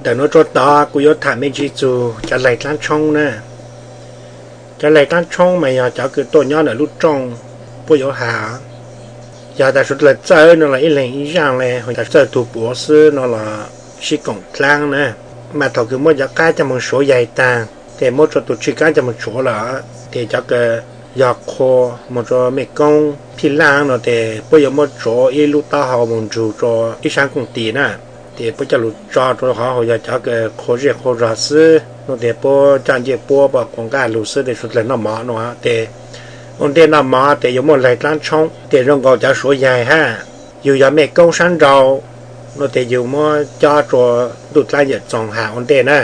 Ntawm nuav rua tod kuv yuav tham me ntsis txug cov laig dlaab tshoob na. Cov laig dlaab tshoob mas yog cov kws tuaj nyob ntawm lub rooj puab yuav has. Yog tas suav dlawg txawj no los ib leeg ib zaaj le, tas txawj tug puav xwb no los sib koom dlaab na. Mas thaum kws muab cov qaab coj moog suav yaig taag, tes muab rua tug tswj kaab coj moog tsuav lawm, tes cov kws yog qhua moog rua mej koob phij laaj no tes puab yuav muab tsuav ib lub taub hau moog nrug rua ib saab kooj tis na. Tes puab coj lug tso rua hov, yog cov kws qhua zej qhua zog xwb no tes puab coj ncej puab pab quas nqaj lug xwb tes suav dlawg noj mov no. Tes ua ntej noj mov tes yuav muaj laig dlaab tshoob, tes zoo nkaus cov suav yaig hab. Yug yog mej koob saab nrau no tes yug muab cob rua ntuj dlaab yawm txoov has ua ntej na.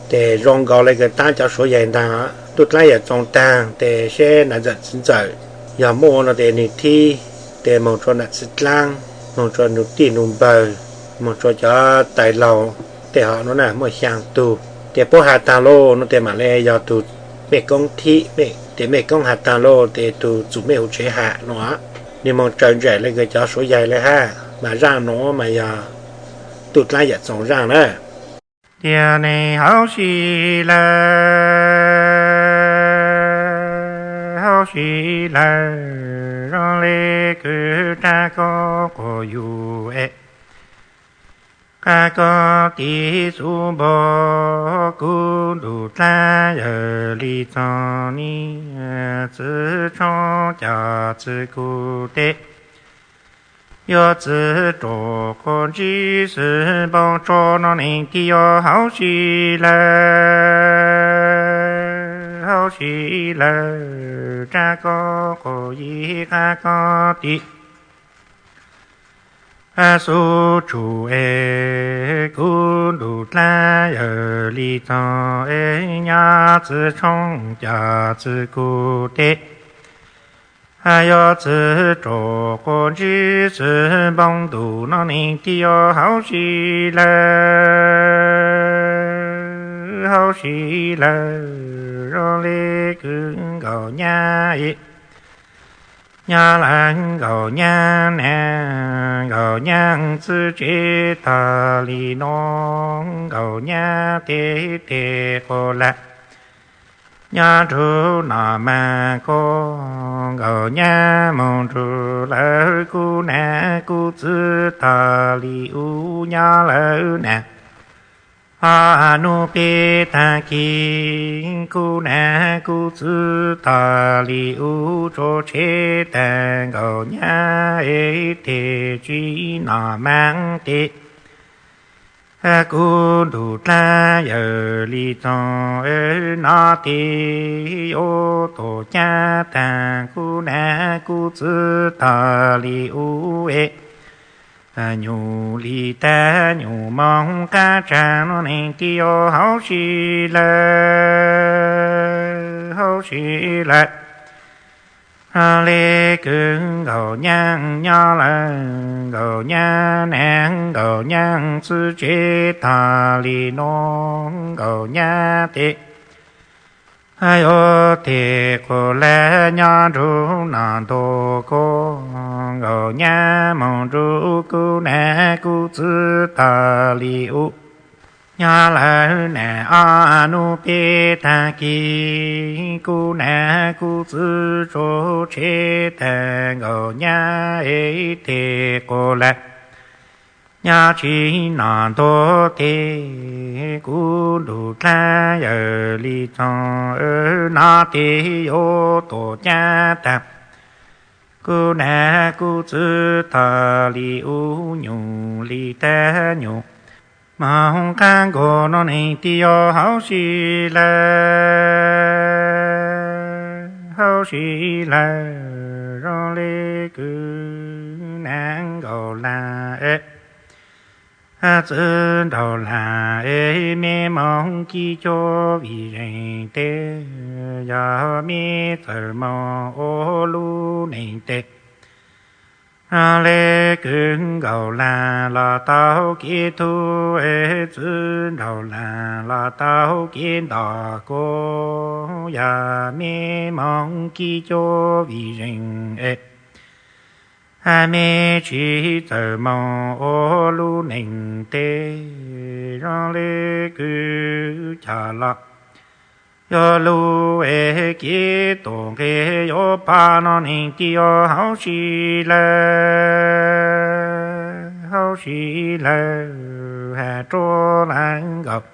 Tes zoo nkaus le kws taab cov suav yaig ntaag, ntuj dlaab yawm txoov taag tes seb nam ntxawm txiv ntxawm yog muaj no tes nwg thib, tes moog rua nam txiv dlaab, moog rua nrug tij nrug npawg, moog rua cov tais laug tej hov no na muaj xyaa tug. Tes puab has taag lauj no tes mam le yog tug mej koob thib, tes mej koob has taag lauj tes tug txum mej huv tsev has no. Nwg moog tsaws ntsaim le kws cov suav yaig le hab, mas zaaj nuav mas yog ntuj dlaab yawm txoov zaaj na. Tiag neeg hauv si lawm, hauv si lawm, zoo le kws rab koob quas yug es, qab koob tis xub npog, kub ntug dlaab yawm li txoov, niag txiv tshoob cov txiv kuv teb. Yuav txiv rua quas ntsib xwb npoo tso no neeg tig yuav hauv si lawm, hauv si lawm, rab koob quas yig qab koob tis xub tshum es, kub ntug dlaab yawm li txoov es, nyab txiv tshoob cov txiv kuv teb. Yuav txiv rua quas ntsib xwb npoo ntuj no neeg tig yuav hauv si lawm, hauv si lawm, zoo le kws nkaum nyab es, nyab lawm nkaum nyab na, nkaum nyab txwj tsev tag li no, nkaum nyab tes tes quas lawm. Nyab nrug Nom Mas ko, nkaum nyab moog nrug lawv kub nam kub txwv tag li ub, nyab lawv nam ho nub peb tag kis, kub nam kub txwv tag li ub, tso tshev taag nkaum nyab es tes tsi Nom Mas tes. Kub ntug dlaab yawm li txoov no tes yuav tuam nyab taag, kub nam kub txwv tag li ub es, nyuj li tag nyuj moog qab tsaag no neeg tig yuav hauv si lawm, hauv si lawm. Le kws nkaum nyab nyob lawm, nkaum nyab nam nkaum nyab txwj tsev tag li no, nkaum nyab tes yuav tes quas lawm, nyab nrug Nom Ntuj ko, nkaum nyab moog nrug kub nam kub txwv tag li ub, nyab lawv nam ob nub peb tag kis, kub nam kub txwv tso tshev taag nkaum nyab es tes quas lawm. Nyab tsi Nom Ntuj tes, kub ntug dlaab yawm li txoov no tes yuav tuam nyab taag, kub nam kub txwv tag li ub, nyuj li tag nyuj moog qab nkaus no neeg tig yuav hauv si lawm, hauv si lawm, zoo le kws nam nkaum lag es, txwv nraug lag es, mej moog kib cuab vim zeeg tes, yog mej txawm moog ua lub neej tes, le kws nkaum lag los tau kev tub es, txwv nraug lag los tau kev nto kuv, yog mej moog kib cuab vim zeeg es, Me tsis txawj moog ua lub neej teb, zoo le kwv coj los yuav lub es kev tuam nqe yuav pab no neeg tib yuav hauv si lawm, hauv si lawm has rua lawv nkaus.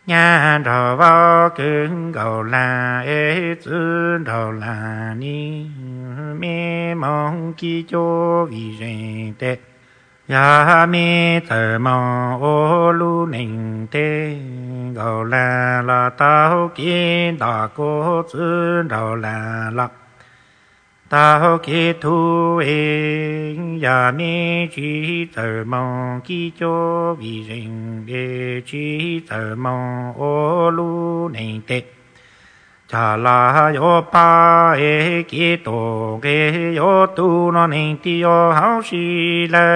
Nyab nraug vauv kwv nkaus lag es txwv nraug lag ni, me moog kib cuab vim zeej teb. Yog me txawj moog ua lub neej teb, nkaus lag los taug kev nto kuv txwv nraug lag los taug kev thub es. Yog me tsis txawj moog kib cuab vim zeej es tsis txawj moog ua lub neej teb, coj los yuav pab es kev tuam nqe yuav tu no neeg tib yuav hauv si lawm,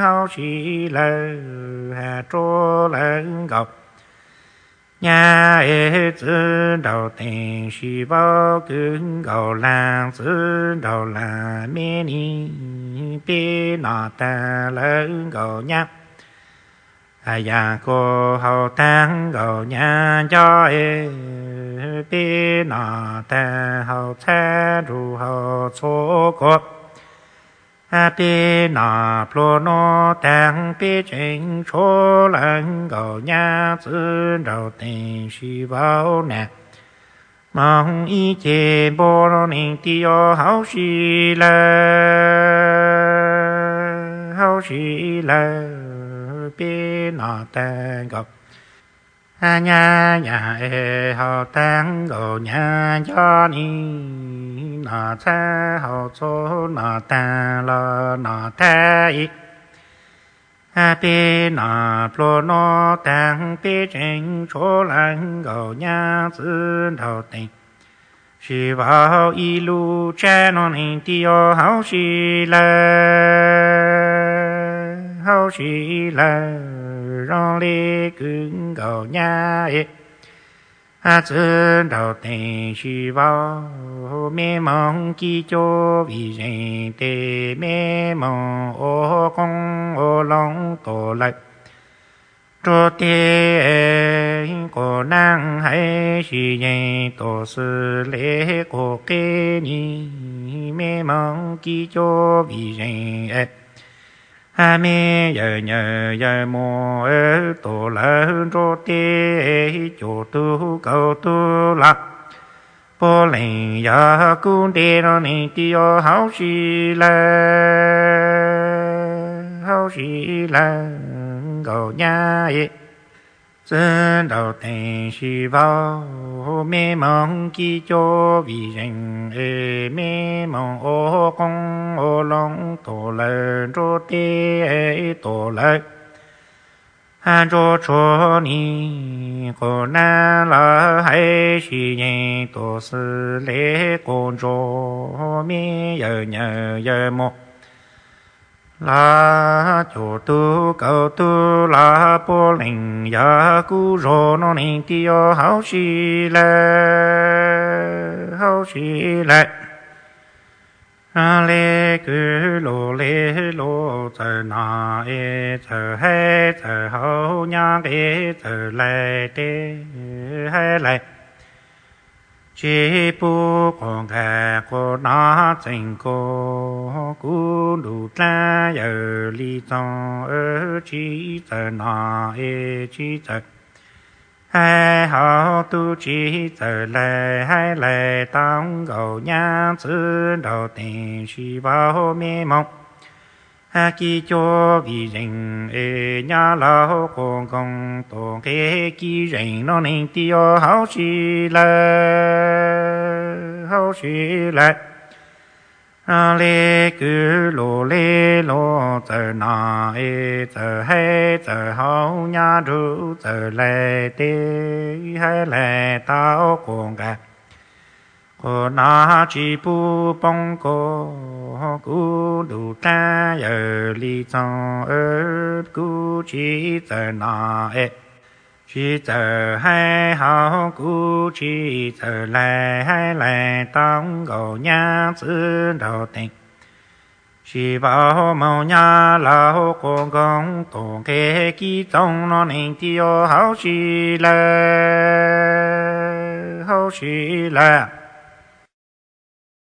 hauv si lawm has rua lawv nkaus. Nyab es txwv nraug teem sib vauv kwv nkaus lag, txwv nraug lag me ni, peb nom tag lawv nkaus nyab. Yam kuv haus tag nkaus nyab nco es, peb nom tag haus txhab nrug haus txhua kuv. Peb nom pluag nuav tag peb tseem tshuav lawv nkaus nyab, txwv nraug teem sib vauv nag, moog ib ce npua neeg tib yuav hauv si lawm, hauv si lawm peb nom tag nkaus. Nyab yam es haus tag nkaus nyab nco ni, nom txhab haus txhua nom tag los nom tag ib. Peb nom pluag nuav tag peb tseem tshuav lawv nkaus nyab, txwv nraug teem sib vauv ib lub tshab no neeg tib yuav hauv si lawm, hauv si lawm zoo le kwv nkaus nyab es. Txwv nraug teem sib vauv me moog kib cuab vim zeej teb, me moog ua qoob ua loo tuaj lawm nruab teb. Quas naab haiv sib yeeg tuaj xws le quas qeb ni, me moog kib cuab vim zeej es. Me yawm nyaum yawm muam tuaj lawm nruab teb, cuaj tug kaum tug los puav leej yog kub ntej no neeg tib yuav hauv si lawm, hauv si lawm nkaus nyab es. Txwv nraug teem sib vauv me moog kib cuab vim zeej es, me moog ua qoob ua loo tuaj lawm nruab teb tuaj lawm nruab tshua ni. Quas naab los haiv sib yeeg tuaj xws le quas ntsuag, me yawm nyaum yawm muam los cuaj tug kaum tug los puav leej yog kub zog no neeg tib yuav hauv si lawm, hauv si lawm. Le kwv lug le lug txawm nom es txawm hais txawm haus nyab nqe txawm laig teb hais laig. Tsis pub quas nqaij quas noj txeem kuv, kuv ntuj dlaab yawm li txoog tsis txawj nom es tsis txawj hais haus tub tsis txawj laig hais laig tau nkaus nyab, txwv nraug teem sib vauv me moog kib cuab vim zeej es, nyab laug quas nkoos tuaj nqe kib zeej no neeg tib yuav hauv si lawm, hauv si lawm. Le kwv lug le lug txawm nom es txawm hais txawm haus nyab nrug txawm laig teb hais laig tau quas nqaij quas noj tsis pub poob kuv, kuv ntuj dlaab yawm li txoog kuv tsis txawj nom es Tsis txawj hais hauv kuv, tsis txawj laig hais laig tau nkaus nyab txwv nraug teem. Tsis paub moog nyab laug quas nkoog tus nqe kib txoog no neeg thiaj hauv si lawm, hauv si lawm.